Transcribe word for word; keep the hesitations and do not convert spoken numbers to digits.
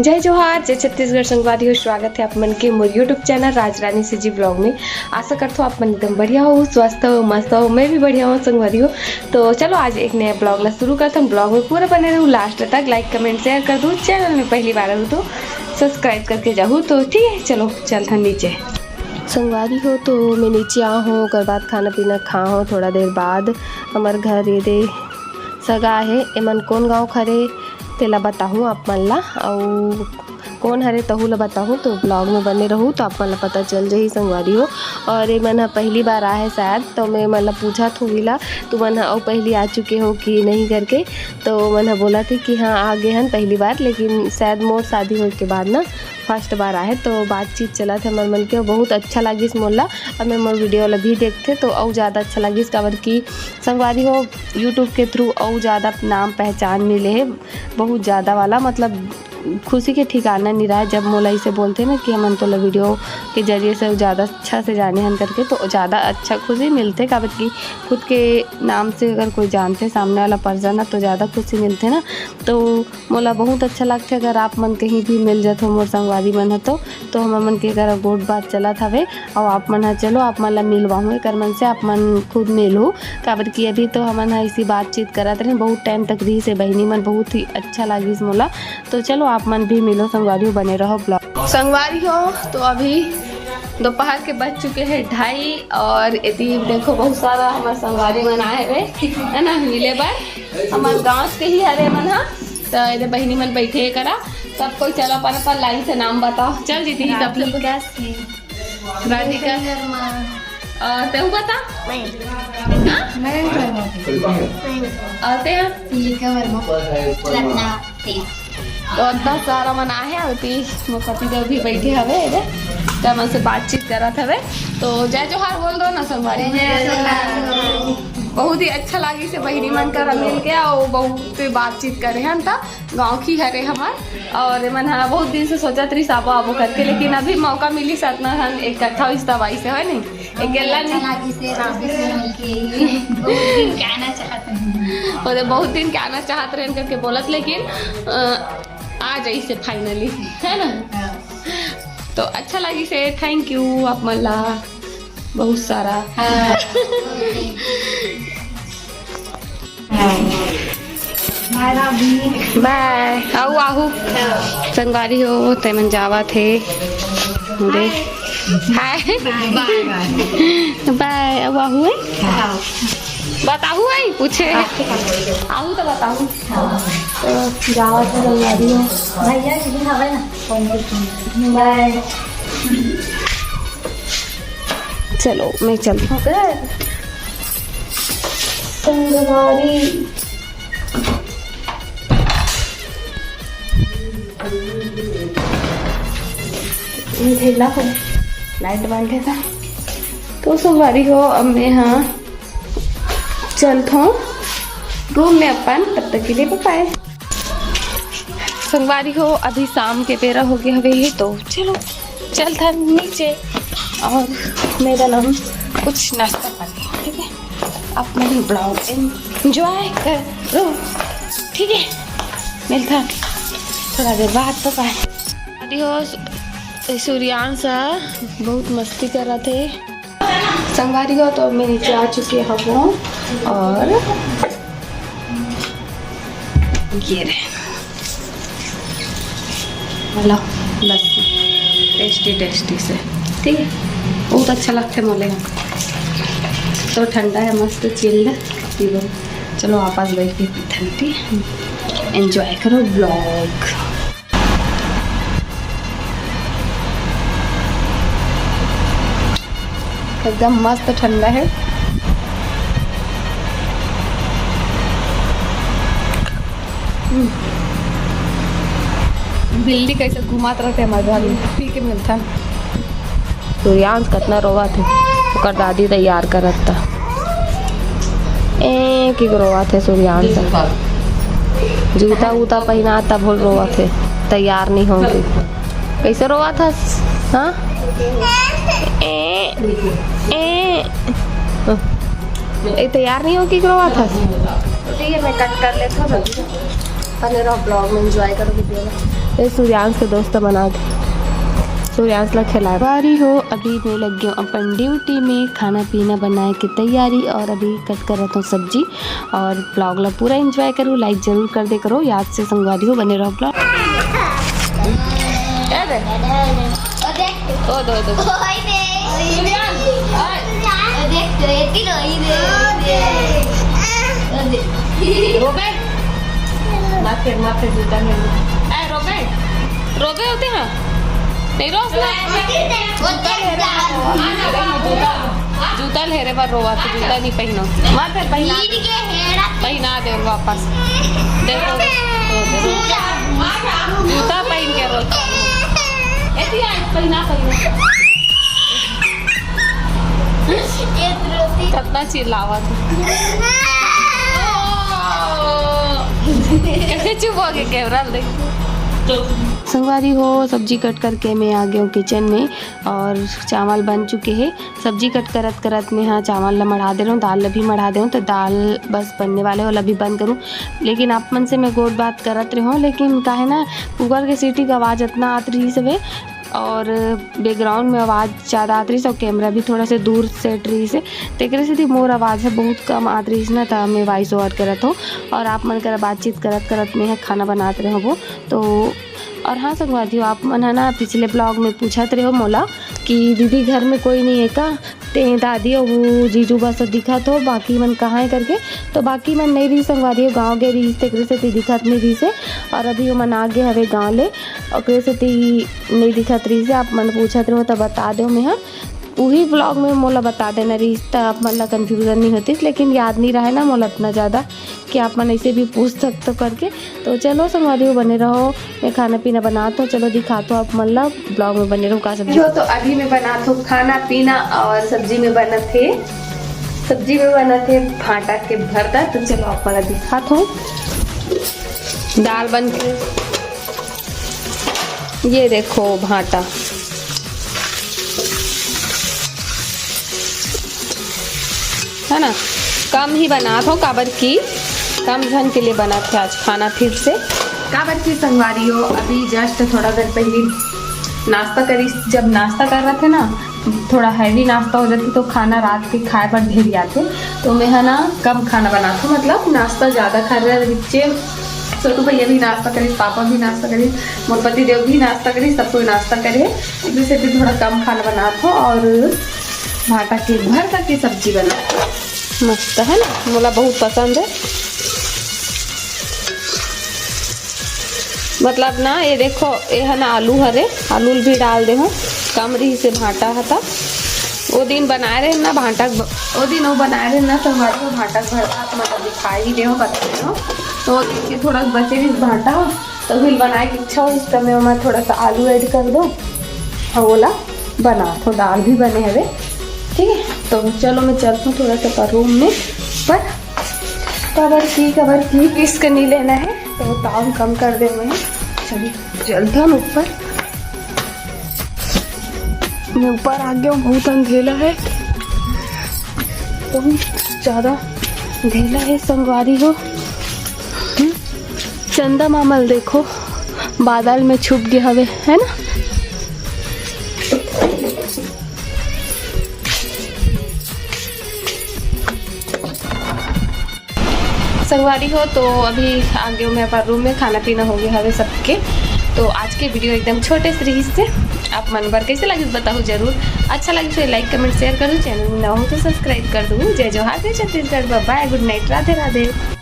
जय जोहार, जय छत्तीसगढ़ संगवारी हो। स्वागत है आप मन के मोर YouTube चैनल राजरानी सीजी ब्लॉग में। आशा करथो आप मन एकदम बढ़िया हो, स्वस्थ हो, मस्त हो। मैं भी बढ़िया हूँ संगवारी हो। तो चलो आज एक नया ब्लॉग ला शुरू करथन। ब्लॉग में पूरा बने रहू लास्ट तक, लाइक कमेंट शेयर कर दू। चैनल में पहली बार रहू तो सब्सक्राइब करके जाहू। तो ठीक है, चलो चलथन नीचे। संगवारी हो, तो मैं नीचे आ हूँ, ओकर बाद खाना पीना खा हूँ। थोड़ा देर बाद हमर घर ये दे सगा हे, एमन कौन गाँव खरे तेला बताहूँ आप मन ला, अउ कौन हरे तहू ला बताहूँ। तो ब्लॉग में बने रहू तो आप मन ला पता चल जाही संगवारी हो। और एमन ह पहली बार आए हे शायद, तो मैं मन ला पूछत हूँ ला, तुमन ह अउ पहली आ चुके हो कि नहीं करके। तो मन ह बोला थे कि हाँ, आ गए हन पहली बार, लेकिन शायद मोर शादी होए के बाद ना फर्स्ट बार आहे। तो बातचीत चलत हे हमर मन के, बहुत अच्छा लागिस मोला। अब मैं मोर वीडियो ला भी देखथे तो अउ ज़्यादा अच्छा लागिस, काबर कि संगवारी हो, YouTube के थ्रू अउ ज़्यादा नाम पहचान मिले हे, बहुत ज़्यादा वाला, मतलब खुशी के ठिकाना नहीं रहा। जब मोला इसे बोलथे ना कि हमन तोला वीडियो के जरिए से ज़्यादा अच्छा से जाने हन करके, तो ज़्यादा अच्छा खुशी मिलथे, काबर कि खुद के नाम से अगर कोई जानथे सामने वाला पर्सन ना, तो ज़्यादा खुशी मिलथे ना। तो मोला बहुत अच्छा लगथे अगर आप मन कहीं भी मिल जाथो मोर संगवारी मन ह तो, तो हमर मन के करा गोठ बात चलत हवे। अउ आप मन ह चलो आप मन ला मिलवाहूँ एकर मन से, आप मन खुद मिलहू, काबर कि अभी तो हमन ह इसी बातचीत करत रहेन, बहुत टाइम तक रहिस हे बहिनी मन, बहुत ही अच्छा लागिस मोला। तो चलो आप मन भी मिलो संगवारी हो, बने रहो ब्लॉग संगवारी हो। तो अभी दोपहर के बज चुके हैं ढाई और एती देखो बहुत सारा हमर संगवारी मन आए हवे, है ना, मिले बर। हमर गाँव के ही हरे मन हा। तो एदे बहिनी मन बैठे हे करा, सब कोई चलो अपन अपन लाइन से नाम बताओ। चल जीती ही सब लोग। राधिका सिंह। राधिका। शर्मा। और तेहू बता। मैं। हाँ? मैं वर्मा। मैं। और ते? मल्लिका वर्मा। रत्ना। तो इतना सारा मन आहे, अभी मोर पति देव भी बैठे हवे एदे, त मन से बातचीत करत हवे। तो जय जोहार बोल दो ना संगवारी। जय जोहार। बहुत ही अच्छा लागिस हे बहिनी मन करा मिल के, अउ बहुत बातचीत करे हन, त गाँव की हरे हमर। और एमन ह बहुत दिन से सोचत रहिस आबो आबो करके, लेकिन अभी मौका मिलिस, अतना हन इकट्ठा होइस तब आइस हे, होय नहीं? अकेला अच्छा नहीं। लागिस हे, राबी से मिल के बहुत दिन के आना चाहत रहेन। ओदे बहुत दिन के आना चाहत रहेन करके बोलत, लेकिन, अ, आ जाइस हे finally, है ना? हाँ। तो अच्छा लागिस हे, thank you आप मन ला बहुत सारा। हाँ। बाय। अउ आहू संगवारी हो, ते मन जावत हे। दे। हाय। बाय, बाय। बाय। अउ आहू हे? बताहू हे, पूछे। आहू तो बताहू। तो जावत हे संगवारी हो। भैया जी हवे ना, फोन करके। बाय। चलो, मैं चलती हूँ। संगवारी। ये ढेला हो, लाइट बंद हे का? तो संगवारी हो, अब मैं, हाँ, चलत हूँ रूम में अपन, तब तक के लिए बाय बाय। संगवारी हो, अभी शाम के बेरा हो गया हवे, तो चलो चलथन नीचे और मेरा नाम कुछ नाश्ता पानी, ठीक है? आप मन ब्लॉग एंजॉय करो, ठीक है? मिलथन थोड़ा देर बाद, बाय बाय। अभी हो सु-, सूर्यांश ह बहुत मस्ती करत हे। संगवारी हो, तो मैं नीचे आ चुकी हूँ और ये रहे वाला लस्सी, टेस्टी टेस्टी से, ठीक है, बहुत अच्छा लगता है मोले यहाँ। तो ठंडा है, मस्त चिल्ड पीबो। चलो आपस बैठ के पीथन, ठीक है, एंजॉय करो ब्लॉग। एकदम मस्त ठंडा है। हम्म। बिल्ली कैसे घुमात रहते हमारे घर में, पी के मिलता है। सूर्यांश कतना रोवत हे, ओकर दादी तैयार करत त। ए, की रोवत हे सूर्यांश। जूता उता पहिना तब रोवत हे, तैयार नहीं होंगे। कैसे रोवत हस? हाँ? ए, ए, ए, तैयार नहीं हो कि रोवत हस? ठीक है, मैं कट कर लेता हूँ। बने रहो ब्लॉग में, एंजॉय करो वीडियो में। ए सूर्यांश के दोस्त मन आगे, सूर्यांश ला खिलाए। संगवारी हो, अभी मैं लग गई हूँ अपन ड्यूटी में, खाना पीना बनाए के तैयारी, और अभी कट करत हूँ सब्जी। और ब्लॉग ला पूरा एंजॉय करो, लाइक जरूर कर दे करो, याद से संगवारी हो बने रहो ब्लॉग। ओ दे, ओ दे। सूर्यांश, ओए। देख तो, ये तीनों ही दे। रोबे, माथे, माथे जूता में। ए, रोबे, रोबे होते हैं? नहीं रोस ना। वो देख, जूता, जूता ले रे, पर रोवा तो जूता नहीं पहनो। माथे पहना। पहना दे वापस। देखो, जूता पहन के रोता। ए, दिया, पहना, पहना। कितना चिल्लावा तू। कैसे चुप हो गए कैमरा देख। संगवारी हो, सब्जी कट करके मैं आ गई हूँ किचन में और चावल बन चुके हैं। सब्जी कट करत करत मैं हाँ चावल ला मढ़ा दे रहा हूँ, दाल ला भी मढ़ा दे हूँ, तो दाल बस बनने वाले वाला भी बंद करूँ। लेकिन आप मन से मैं गोठ बात करत रहे हूँ, लेकिन काहे ना कुकर के सीटी का आवाज़ इतना आत रही हवे और बैकग्राउंड में आवाज़ ज़्यादा आत रही और कैमरा भी थोड़ा से दूर सेट रही से, तेकरे सेती मोर आवाज़ है बहुत कम आत रही ना, त मैं वॉइस ओवर करत हूँ और आप मन करा बातचीत करत करत मैं ह खाना बनात रहे हूँ। तो और हाँ संगवारी हो, आप मन है ना पिछले ब्लॉग में पूछत रहे हो मोला कि दीदी घर में कोई नहीं है का, ते दादी और वो जीजू बस दिखत हो, बाकी मन कहाँ है करके। तो बाकी मन नहीं रही संगवारी हो, गाँव गए रही, तेकरे सेती दिखत नहीं रही से। और अभी वो मन आ गए हवे गाँव ले, ओकरे सेती नहीं दिखत रही से। आप मन पूछत रहो तो बता दो मैं हाँ। उही ब्लॉग में मोला बता देना रही त आप मन ला कन्फ्यूजन नहीं होती, लेकिन याद नहीं रहे ना मोला इतना ज़्यादा कि आप मन ऐसे भी पूछ सकते हो करके। तो चलो संगवारी हो बने रहो, मैं खाना पीना बनात हूँ, चलो दिखात हूँ आप मन ला ब्लॉग में बने रहो का सब्जी। जो तो अभी मैं बनात हूँ खाना पीना और सब्जी में बनत है, सब्जी में बनत है भांटा के भरता। तो चलो आप मन ला दिखात हूँ दाल बन के। ये देखो भांटा है ना, कम ही बनात हो काबर की कम झन के लिए बनात है आज खाना फिर से। काबर की संगवारी हो, अभी जस्ट थोड़ा देर पहले नाश्ता करी, जब नाश्ता कर रहे थे ना थोड़ा हैवी नाश्ता हो जाती तो खाना रात के खाए पर ढेर जाते। तो मैं है ना कम खाना बनात हूँ, मतलब नाश्ता ज़्यादा खा रहे बच्चे। छोटू भैया भी नाश्ता करे, पापा भी नाश्ता करे, मोर पति देव भी नाश्ता करे, सब कोई नाश्ता करे। इसी से भी थोड़ा कम खाना बनात हूँ और भाटा के भरता के सब्जी बनात हूँ। मस्त है ना, मोला बहुत पसंद है। मतलब ना ये देखो, ये है ना आलू हरे, आलू भी डाल दे हूँ, कम रही से भाटा हता। वो दिन बनाए रहे ना भाटा, वो दिन वो बनाए रहे ना संगवारी हो भाटा भरता, मतलब दिखाई ही दे हूँ, बता रहे हो। तो वो दिन के थोड़ा बचे रही भाटा हो, तो फिर बनाए की इच्छा हो, इस समय मैं थोड़ा सा आलू ऐड कर दो और ओला बना तो दाल भी बने हवे। ठीक है, तो चलो मैं चलती हूँ थोड़ा सा रूम में, पर कबर की कबर की किस के नहीं लेना है तो ताव कम कर दे हुए हैं। चलिए चलते हैं ऊपर। मैं ऊपर आ गया हूँ, बहुत अंधेला है, बहुत ज़्यादा अंधेला है संगवारी हो। हम्म, चंदा मामल देखो बादल में छुप गए हवे है ना। संगवारी हो, तो अभी आ गए मैं अपन रूम में, खाना पीना हो गया हवे सबके। तो आज के वीडियो एकदम छोटे से रही से, आप मन बर कैसे लगी बताओ जरूर। अच्छा लगी तो लाइक कमेंट शेयर कर दो, चैनल में नवा हो तो सब्सक्राइब कर दो। जय जोहार, जय छत्तीसगढ़, बाय बाय, गुड नाइट, राधे राधे।